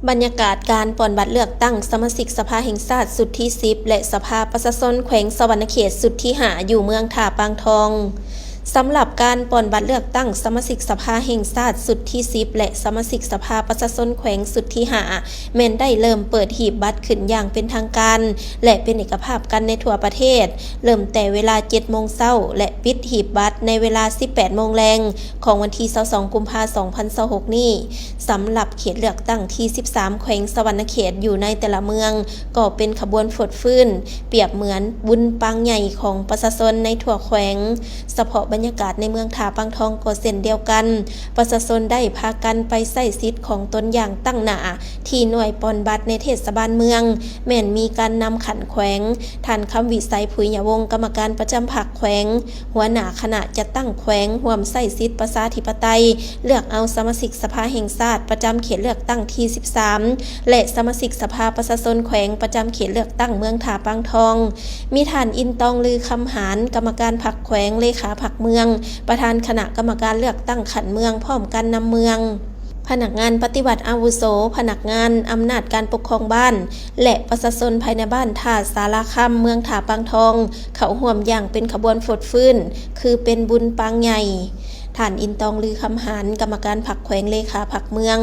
ບັນຍາກາດການປ່ອນບັດເລືອກຕັ້ງສະມາຊິກສະພາແຫ່ງຊາດຊຸດທີສິບ ແລະ ສະພາປະຊາຊົນແຂວງສະຫວັນນະເຂດຊຸດທີຫ້າ ຢູ່ເມືອງທ່າປາງທອງ. ສຳລັບການປ່ອນບັດເລືອກຕັ້ງສະມາຊິກສະພາແຫ່ງຊາດຊຸດທີສິບ ແລະ ສະມາຊິກສະພາປະຊາຊົນແຂວງຊຸດທີຫ້າ ແມ່ນໄດ້ເລີ່ມເປີດຫີບບັດຂຶ້ນຢ່າງເປັນທາງການ ແລະ ເປັນເອກະພາບກັນໃນທົ່ວປະເທດ, ເລີ່ມແຕ່ເວລາເຈັດໂມງເຊົ້າ ແລະ ປິດຫີບບັດໃນເວລາສິບແປດໂມງແລງ ຂອງວັນທີຊາວສອງ ກຸມພາ ສອງພັນຊາວຫົກນີ້. ສຳລັບເຂດເລືອກຕັ້ງທີສິບສາມ ແຂວງສະຫວັນນະເຂດ ຢູ່ໃນແຕ່ລະເມືອງ ກໍເປັນຂະບວນຟົດຟື້ນ ປຽບເໝືອນບຸນປາງໃຫຍ່ຂອງປະຊາຊົນໃນທົ່ວແຂວງ. ສະເພາະບັນຍາກາດໃນເມືອງທ່າປາງທອງກໍເຊັ່ນດຽວກັນ, ປະຊາຊົນໄດ້ພາກັນໄປໃຊ້ສິດຂອງຕົນຢ່າງຕັ້ງໜ້າ ທີ່ໜ່ວຍປ່ອນບັດໃນເທດສະບານເມືອງ ແມ່ນມີການນຳຂັ້ນແຂວງ, ທ່ານ ຄຳວິໄສ ຜຸຍຍະວົງ ກຳມະການປະຈຳພັກແຂວງ, ຫົວໜ້າຄະນະຈັດຕັ້ງແຂວງ ຮ່ວມໃຊ້ສິດປະຊາທິປະໄຕ ເລືອກເອົາສະມາຊິກສະພາແຫ່ງຊາດປະຈຳເຂດເລືອກຕັ້ງທີສິບສາມ ແລະ ສະມາຊິກສະພາປະຊາຊົນແຂວງປະຈຳເຂດເລືອກຕັ້ງເມືອງທ່າປາງທອງ. ມີທ່ານ ອິນຕອງ ລືຄຳຫານ ກຳມະການພັກແຂວງ, ເລຂາພັກເມືອງ, ປະທານຄະນະກຳມະການເລືອກຕັ້ງຂັ້ນເມືອງ ພ້ອມການນຳເມືອງ, ພະນັກງານປະຕິບັດອາວຸໂສ, ພະນັກງານອຳນາດການປົກຄອງບ້ານ ແລະ ປະຊາຊົນພາຍໃນບ້ານທ່າສາລາຄຳ ເມືອງທ່າປາງທອງ ເຂົ້າຮ່ວມຢ່າງເປັນຂະບວນຟົດຟື້ນ ຄືເປັນບຸນປາງໃຫຍ່. ທ່ານ ອິນຕອງ ລືຄຳຫານ ກຳມະການພັກແຂວງ, ເລຂາພັກເມືອງ,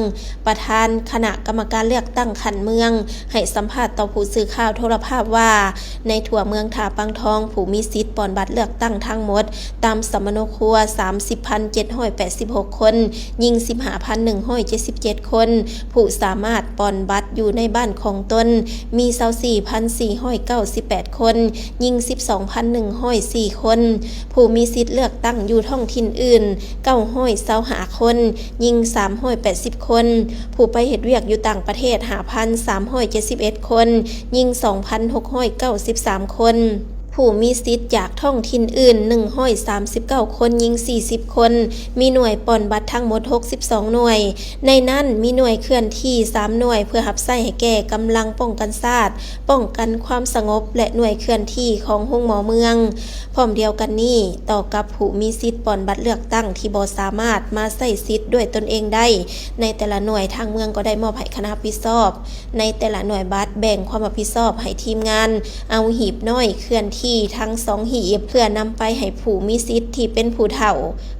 ປະທານຄະນະກຳມະການເລືອກຕັ້ງຂັ້ນເມືອງ ໃຫ້ສຳພາດຕໍ່ຜູ້ສື່ຂ່າວໂທລະພາບວ່າ ໃນທົ່ວເມືອງທ່າປາງທອງ ຜູ້ມີສິດປ່ອນບັດເລືອກຕັ້ງທັງໝົດ ຕາມສຳມະໂນຄົວ ສາມສິບພັນເຈັດຮ້ອຍແປດສິບຫົກຄົນ, ຍິງ ສິບຫ້າພັນໜຶ່ງຮ້ອຍເຈັດສິບເຈັດຄົນ, ຜູ້ສາມາດປ່ອນບັດຢູ່ໃນບ້ານຂອງຕົນ ມີ ຊາວສີ່ພັນສີ່ຮ້ອຍເກົ້າສິບແປດຄົນ, ຍິງ ສິບສອງພັນໜຶ່ງຮ້ອຍສີ່ຄົນ, ຜູ້ມີສິດເລືອກຕັ້ງຢູ່ທ້ອງຖິ່ນອື່ນ ເກົ້າຮ້ອຍຊາວຫ້າຄົນ, ຍິງ ສາມຮ້ອຍແປດສິບຄົນ, ຜູ້ໄປເຮັດວຽກຢູ່ຕ່າງປະເທດ ຫ້າພັນສາມຮ້ອຍເຈັດສິບເອັດຄົນ, ຍິງ ສອງພັນຫົກຮ້ອຍເກົ້າສິບສາມຄົນ, ຜູ້ມີສິດຈາກທ້ອງຖິ່ນອື່ນ ໜຶ່ງຮ້ອຍສາມສິບເກົ້າຄົນ, ຍິງ ສີ່ສິບຄົນ, ມີໜ່ວຍປ່ອນບັດທັງໝົດ ຫົກສິບສອງໜ່ວຍ. ໃນນັ້ນມີໜ່ວຍເຄື່ອນທີ່ ສາມໜ່ວຍ ເພື່ອຮັບໃຊ້ໃຫ້ແກ່ກຳລັງປ້ອງກັນຊາດ, ປ້ອງກັນຄວາມສະຫງົບ ແລະ ໜ່ວຍເຄື່ອນທີ່ຂອງໂຮງໝໍເມືອງ. ພ້ອມດຽວກັນນີ້, ຕໍ່ກັບຜູ້ມີສິດປ່ອນບັດເລືອກຕັ້ງທີ່ບໍ່ສາມາດມາໃຊ້ສິດດ້ວຍຕົນເອງໄດ້ ໃນແຕ່ລະໜ່ວຍ, ທາງເມືອງກໍໄດ້ມອບໃຫ້ຄະນະຮັບຜິດຊອບ ໃນແຕ່ລະໜ່ວຍບັດ ແບ່ງຄວາມຮັບຜິດຊອບໃຫ້ທີມງານເອົາຫີບນ້ອຍເຄື່ອນທີ່ທັງສອງຫີບ ເພື່ອນຳໄປໃຫ້ຜູ້ມີສິດທີ່ເປັນຜູ້ເຖົ້າ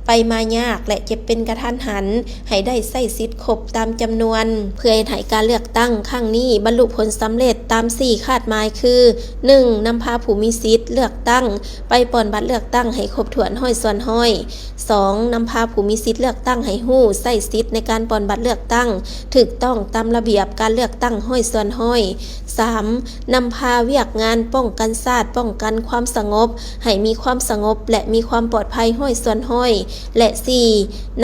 ໄປມາຍາກ ແລະ ເຈັບເປັນກະທັນຫັນ ໃຫ້ໄດ້ໃຊ້ສິດຄົບຕາມຈຳນວນ ເພື່ອເຮັດໃຫ້ການເລືອກຕັ້ງຄັ້ງນີ້ບັນລຸຜົນສຳເລັດຕາມສີ່ຄາດໝາຍຄື ໜຶ່ງ ນຳພາຜູ້ມີສິດເລືອກຕັ້ງໄປປ່ອນບັດເລືອກຕັ້ງໃຫ້ຄົບຖ້ວນຮ້ອຍສ່ວນຮ້ອຍ, ສອງ ນຳພາຜູ້ມີສິດເລືອກຕັ້ງໃຫ້ຮູ້ໃຊ້ສິດໃນການປ່ອນບັດເລືອກຕັ້ງຖືກຕ້ອງຕາມລະບຽບການເລືອກຕັ້ງຮ້ອຍສ່ວນຮ້ອຍ, ສາມ ນຳພາວຽກງານປ້ອງກັນຊາດ, ປ້ອງກັນຄວາມສະຫງົບ ໃຫ້ມີຄວາມສະຫງົບ ແລະ ມີຄວາມປອດໄພຮ້ອຍສ່ວນຮ້ອຍ ແລະ ສີ່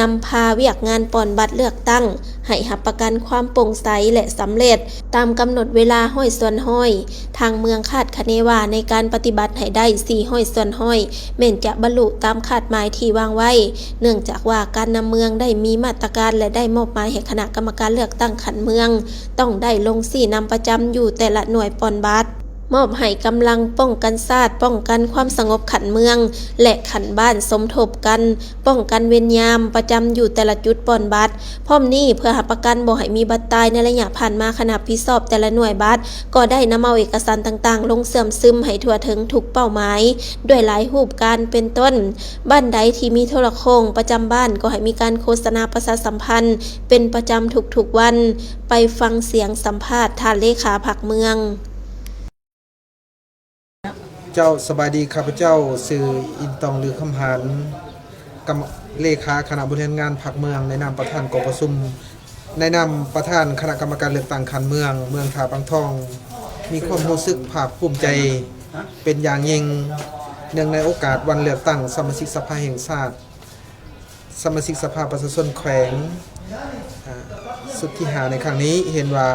ນຳພາວຽກງານປ່ອນບັດເລືອກຕັ້ງ ໃຫ້ຮັບປະກັນຄວາມໂປ່ງໃສ ແລະ ສຳເລັດຕາມກຳນົດເວລາຮ້ອຍສ່ວນຮ້ອຍ. ທາງເມືອງຄາດຄະເນວ່າ ໃນການປະຕິບັດໃຫ້ໄດ້ສີ່ຮ້ອຍສ່ວນຮ້ອຍ ແມ່ນຈະບັນລຸຕາມຄາດໝາຍທີ່ວາງໄວ້, ເນື່ອງຈາກວ່າການນຳເມືອງໄດ້ມີມາດຕະການ ແລະ ໄດ້ມອບໝາຍໃຫ້ຄະນະກຳມະການເລືອກຕັ້ງຂັ້ນເມືອງ ຕ້ອງໄດ້ລົງຊີ້ນຳປະຈຳຢູ່ແຕ່ລະໜ່ວຍປ່ອນບັດ, ມອບໃຫ້ກຳລັງປ້ອງກັນຊາດ, ປ້ອງກັນຄວາມສະຫງົບຂັ້ນເມືອງ ແລະ ຂັ້ນບ້ານສົມທົບກັນ ປ້ອງກັນເວນຍາມປະຈຳຢູ່ແຕ່ລະຈຸດປ່ອນບັດ. ພ້ອມນີ້, ເພື່ອຮັບປະກັນບໍ່ໃຫ້ມີບັດຕາຍໃນໄລຍະຜ່ານມາ, ຄະນະຮັບຜິດຊອບແຕ່ລະໜ່ວຍບັດກໍໄດ້ນຳເອົາເອກະສານຕ່າງໆລົງເຊື່ອມຊຶມໃຫ້ທົ່ວເຖິງທຸກເປົ້າໝາຍ ດ້ວຍຫຼາຍຮູບການ ເປັນຕົ້ນ ບ້ານໃດທີ່ມີໂທລະໂຄ່ງປະຈຳບ້ານກໍໃຫ້ມີການໂຄສະນາປະຊາສຳພັນເປັນປະຈຳທຸກໆວັນ. ໄປຟັງສຽງສຳພາດທ່ານເລຂາພັກເມືອງ. ເຈົ້າ, ສະບາຍດີ, ຂ້າພະເຈົ້າຊື່ ອິນຕອງ ລືຄຳຫານ ກຳມະ ເລຂາຄະນະບໍລິຫານງານພັກເມືອງ ໃນນາມປະທານກອງປະຊຸມ, ໃນນາມປະທານຄະນະກຳມະການເລືອກຕັ້ງຂັ້ນເມືອງ ເມືອງທ່າປາງທອງ ມີຄວາມຮູ້ສຶກພາກພູມໃຈເປັນຢ່າງຍິ່ງ ເນື່ອງໃນໂອກາດວັນເລືອກຕັ້ງສະມາຊິກສະພາແຫ່ງຊາດ ສະມາຊິກສະພາປະຊາຊົນແຂວງ ອາ ຊຸດທີຫ້າໃນຄັ້ງນີ້ ເຫັນວ່າ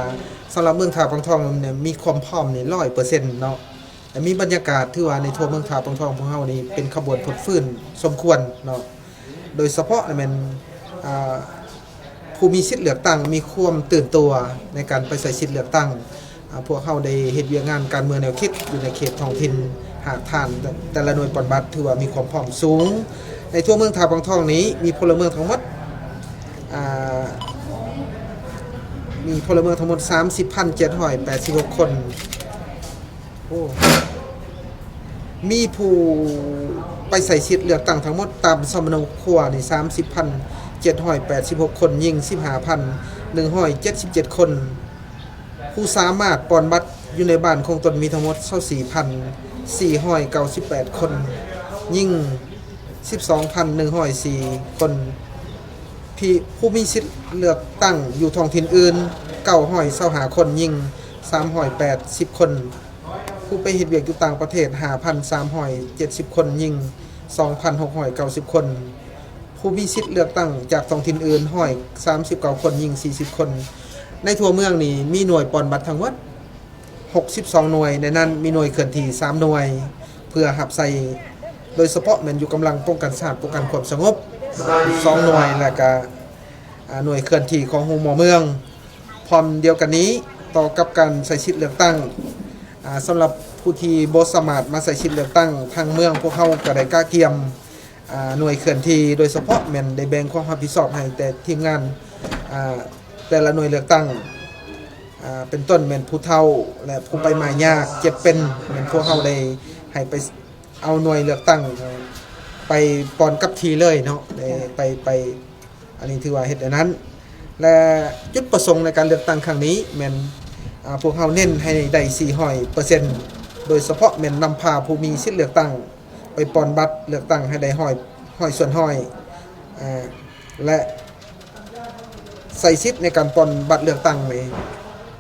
ສຳລັບເມືອງທ່າປາງທອງນີ້ມີຄວາມພ້ອມນີ້ຮ້ອຍເປີເຊັນເນາະ ແລະ ມີບັນຍາກາດ ຖືວ່າໃນທົ່ວເມືອງທ່າປາງທອງພວກເຮົານີ້ເປັນຂະບວນຟົດຟື້ນສົມຄວນເນາະ ໂດຍສະເພາະແມ່ນ ອາ ຜູ້ມີສິດເລືອກຕັ້ງມີຄວາມຕື່ນຕົວໃນການໄປໃຊ້ສິດເລືອກຕັ້ງ. ອາ ພວກເຮົາໄດ້ເຮັດວຽກງານການເມືອງແນວຄິດຢູ່ໃນເຂດທ້ອງຖິ່ນ ຫາກທ່ານແຕ່ລະໜ່ວຍປ່ອນບັດຖືວ່າມີຄວາມພ້ອມສູງ. ໃນທົ່ວເມືອງທ່າປາງທອງນີ້ມີພົນລະເມືອງທັງໝົດ ອາ ມີພົນລະເມືອງທັງໝົດ ສາມສິບພັນເຈັດຮ້ອຍແປດສິບຫົກຄົນ. ໂອ້ ມີຜູ້ໄປໃຊ້ສິດເລືອກຕັ້ງທັງໝົດຕາມສຳມະໂນຄົວນີ້ ສາມສິບພັນເຈັດຮ້ອຍແປດສິບຫົກຄົນ, ຍິງ ສິບຫ້າພັນໜຶ່ງຮ້ອຍເຈັດສິບເຈັດຄົນ. ຜູ້ສາມາດປ່ອນບັດຢູ່ໃນບ້ານຂອງຕົນມີທັງໝົດ ຊາວສີ່ພັນສີ່ຮ້ອຍເກົ້າສິບແປດຄົນ, ຍິງ ສິບສອງພັນໜຶ່ງຮ້ອຍສີ່ຄົນ, ທີ່ຜູ້ມີສິດເລືອກຕັ້ງຢູ່ທ້ອງຖິ່ນອື່ນ ເກົ້າຮ້ອຍຊາວຫ້າຄົນ, ຍິງ ສາມຮ້ອຍແປດສິບຄົນ, ຜູ້ໄປເຮັດວຽກຢູ່ຕ່າງປະເທດ ຫ້າພັນສາມຮ້ອຍເຈັດສິບຄົນ, ຍິງ ສອງພັນຫົກຮ້ອຍເກົ້າສິບຄົນ, ຜູ້ມີສິດເລືອກຕັ້ງຈາກທ້ອງຖິ່ນອື່ນ ຮ້ອຍສາມສິບເກົ້າຄົນ, ຍິງ ສີ່ສິບຄົນ. ໃນທົ່ວເມືອງນີ້ມີໜ່ວຍປ່ອນບັດທັງໝົດ ຫົກສິບສອງໜ່ວຍ, ໃນນັ້ນມີໜ່ວຍເຄື່ອນທີ່ສາມໜ່ວຍ ເພື່ອຮັບໃຊ້ ໂດຍສະເພາະແມ່ນຢູ່ກຳລັງປ້ອງກັນຊາດ ປ້ອງກັນຄວາມສະຫງົບສອງໜ່ວຍ ແລະກະ ອາ ໜ່ວຍເຄື່ອນທີ່ຂອງໂຮງໝໍເມືອງ. ພ້ອມດຽວກັນນີ້, ຕໍ່ກັບການໃຊ້ສິດເລືອກຕັ້ງ ອາ ສຳລັບຜູ້ທີ່ບໍ່ສາມາດມາໃຊ້ສິດເລືອກຕັ້ງ, ທາງເມືອງພວກເຮົາກໍໄດ້ກະກຽມ ອາ ໜ່ວຍເຄື່ອນທີ່ ໂດຍສະເພາະແມ່ນໄດ້ແບ່ງຄວາມຮັບຜິດຊອບໃຫ້ແຕ່ທີມງານ ອາ ແຕ່ລະໜ່ວຍເລືອກຕັ້ງ ອາ ເປັນຕົ້ນແມ່ນຜູ້ເຖົ້າ ແລະ ຜູ້ໄປມາຍາກ ເຈັບເປັນ ແມ່ນພວກເຮົາໄດ້ໃຫ້ໄປເອົາໜ່ວຍເລືອກຕັ້ງ ໄປປ່ອນກັບທີ່ເລີຍເນາະ ໄດ້ໄປ ໄປ ອັນນີ້ຖືວ່າເຮັດແນວນັ້ນ ແລະ ຈຸດປະສົງໃນການເລືອກຕັ້ງຄັ້ງນີ້ແມ່ນ ອາ ພວກເຮົາເນັ້ນໃຫ້ໄດ້ສີ່ຮ້ອຍເປີເຊັນ ໂດຍສະເພາະແມ່ນນຳພາຜູ້ມີສິດເລືອກຕັ້ງ ໄປປ່ອນບັດເລືອກຕັ້ງໃຫ້ໄດ້ຮ້ອຍ ຮ້ອຍສ່ວນຮ້ອຍ ເອີ ແລະ ໃຊ້ສິດໃນການປ່ອນບັດເລືອກຕັ້ງນີ້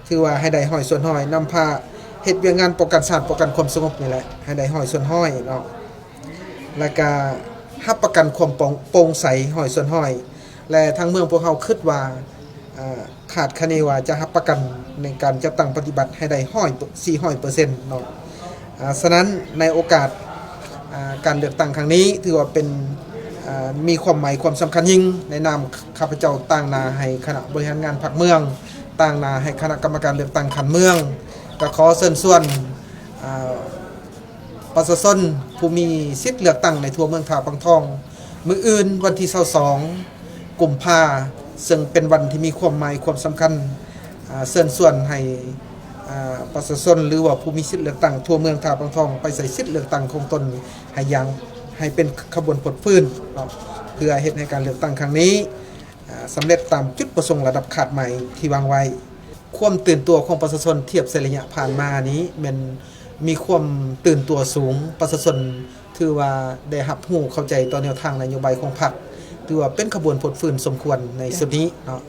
ຖືວ່າໃຫ້ໄດ້ຮ້ອຍສ່ວນຮ້ອຍ ນຳພາເຮັດວຽກງານປ້ອງກັນຊາດ ປ້ອງກັນຄວາມສະຫງົບນີ້ແຫຼະ ໃຫ້ໄດ້ຮ້ອຍສ່ວນຮ້ອຍເນາະ ແລ້ວກະຮັບປະກັນຄວາມໂປ່ງ ໂປ່ງໃສຮ້ອຍສ່ວນຮ້ອຍ ແລະ ທາງເມືອງພວກເຮົາຄິດວ່າ ອາ ຄາດຄະເນວ່າຈະຮັບປະກັນໃນການຈັດຕັ້ງປະຕິບັດໃຫ້ໄດ້ຮ້ອຍ ສີ່ຮ້ອຍເປີເຊັນເນາະ. ອາ ສະນັ້ນໃນໂອກາດ ອາ ການເລືອກຕັ້ງຄັ້ງນີ້ ຖືວ່າເປັນ ອາ ມີຄວາມໝາຍຄວາມສຳຄັນຍິ່ງ. ໃນນາມຂ້າພະເຈົ້າຕາງໜ້າໃຫ້ຄະນະບໍລິຫານງານພັກເມືອງ, ຕາງໜ້າໃຫ້ຄະນະກຳມະການເລືອກຕັ້ງຂັ້ນເມືອງ, ກໍຂໍເຊີນຊວນ ອາ ປະຊາຊົນຜູ້ມີສິດເລືອກຕັ້ງໃນທົ່ວເມືອງທ່າປາງທອງ ມື້ອື່ນວັນທີຊາວສອງ ກຸມພາ ເຊິ່ງເປັນວັນທີ່ມີຄວາມໝາຍຄວາມສຳຄັນ ອາ ເຊີນຊວນໃຫ້ ອາ ປະຊາຊົນ ຫຼືວ່າຜູ້ມີສິດເລືອກຕັ້ງທົ່ວເມືອງທ່າປາງທອງ ໄປໃຊ້ສິດເລືອກຕັ້ງຂອງຕົນໃຫ້ຢ່າງ ໃຫ້ເປັນຂະບວນຟົດຟື້ນເນາະ ເພື່ອເຮັດໃຫ້ການເລືອກຕັ້ງຄັ້ງນີ້ ອາ ສຳເລັດຕາມຈຸດປະສົງລະດັບຄາດໝາຍທີ່ວາງໄວ້. ຄວາມຕື່ນຕົວຂອງປະຊາຊົນທຽບໃສ່ໄລຍະຜ່ານມານີ້ແມ່ນມີຄວາມຕື່ນຕົວສູງ, ປະຊາຊົນຖືວ່າໄດ້ຮັບຮູ້ເຂົ້າໃຈຕໍ່ແນວທາງນະໂຍບາຍຂອງພັກ, ຖືວ່າເປັນຂະບວນຟົດຟື້ນສົມຄວນໃນຊຸດນີ້ເນາະ.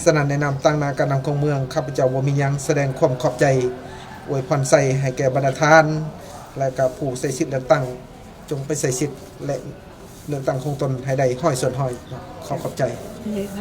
ສະນັ້ນ ໃນນາມຕາງໜ້າການນຳຂອງເມືອງ, ຂ້າພະເຈົ້າບໍ່ມີຫຍັງ, ສະແດງຄວາມຂອບໃຈ, ອວຍພອນໄຊໃຫ້ແກ່ບັນດາທ່ານ ແລະ ກະຜູ້ໃຊ້ສິດເລືອກຕັ້ງ, ຈົ່ງໄປໃຊ້ສິດ ແລະ ເລືອກຕັ້ງຂອງຕົນໃຫ້ໄດ້ຮ້ອຍສ່ວນຮ້ອຍເນາະ. ຂໍຂອບໃຈ.